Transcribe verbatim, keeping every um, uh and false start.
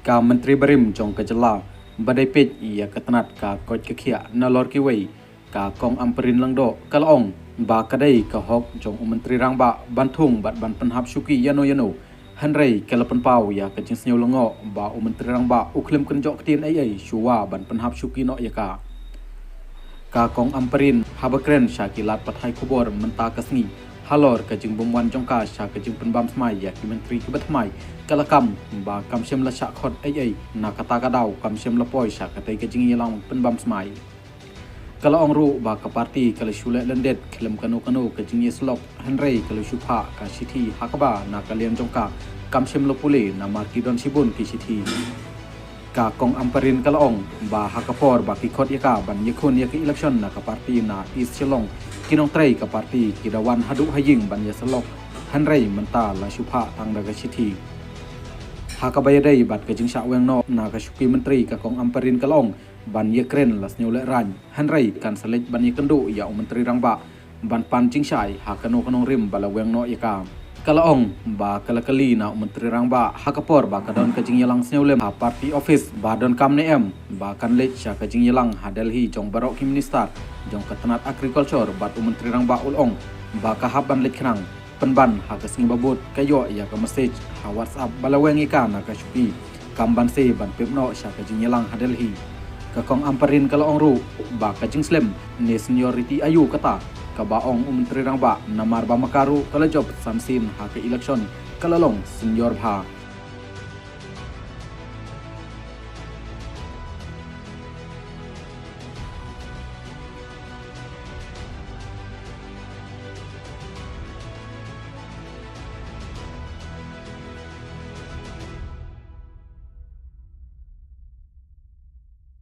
Ka Myntri barim jong ka jylla ba dei peit ïa ka tnat ka koit ka khiah nalor kiwei, ka Kong Ampareen Lyngdoh, ka la ong ba ka dei ka hok jong u Myntri Rangbah ban thung bad ban pynhap shuki ïano ïano. Hynrei ka la pynpaw ïa ka jingsngew lyngngoh ba u Myntri Rangbah u khlem kynjoh ktien ei ei shuwa ban pynhap shuki noh ïa ka. Ka Kong Ampareen haba kren sha ki lad pathai khubor mynta ka sngi halor ka jingbymwan jong ka sha ka jingpynbam smai ïa ki myntri kiba thymmai, ka la kam ba kam shym la shah khot ei ei, na kata ka daw kam shym la poi sha katei ka jingïalang pynbam smai. Ka la ong ruh ba ka party ka la shu leh lyndet khlem kano kano ka jingïasyllok, hynrei ka la shu phah ka shithi ha kaba na ka liang jong ka kam shym la pule namar ki don shibun ki shithi. Ka Kong Ampareen ka la ong ba ha ka por ba ki khot ïa ka ban ïakhun ïa ka election na ka party na East Shillong, ki nongtrei ka party ki da wan haduh ha ïing ban ïasyllok, hynrei mynta la shu phah tang da ka shithi. Ha kaba ïadei bad ka jingshah weng noh na ka shuki myntri, ka Kong Ampareen ka la ong ban ïakren la sngewlehraiñ, hynrei kan sa leit ban ïakynduh ïa u Myntri Rangbah ban pan jingshai ha kano ka nongrim ba la weng noh ïa ka. Ka la ong ba ka la kylli na u Myntri Rangbah ha ka por ba ka don ka jingïalang sngewlem ha party office ba donkam ne em ba kan leit sha ka jingïalang ha Delhi jong baroh ki minister jong ka tnat agriculture, bad u Myntri Rangbah u la ong ba ka hap ban leit khnang. Pynban ha ka sngi ba bud ka ïoh ïa ka message ha WhatsApp ba la weng ïa ka na ka shuki, kam ban se ban pep noh sha ka jingïalang ha Delhi. Ka Kong Ampareen ka la ong ruh ba ka jingslem ne seniority aïu kata kaba ong u Myntri Rangbah, namar ba ma ka ruh ka la jop san sien ha ka election, ka la long senior bha.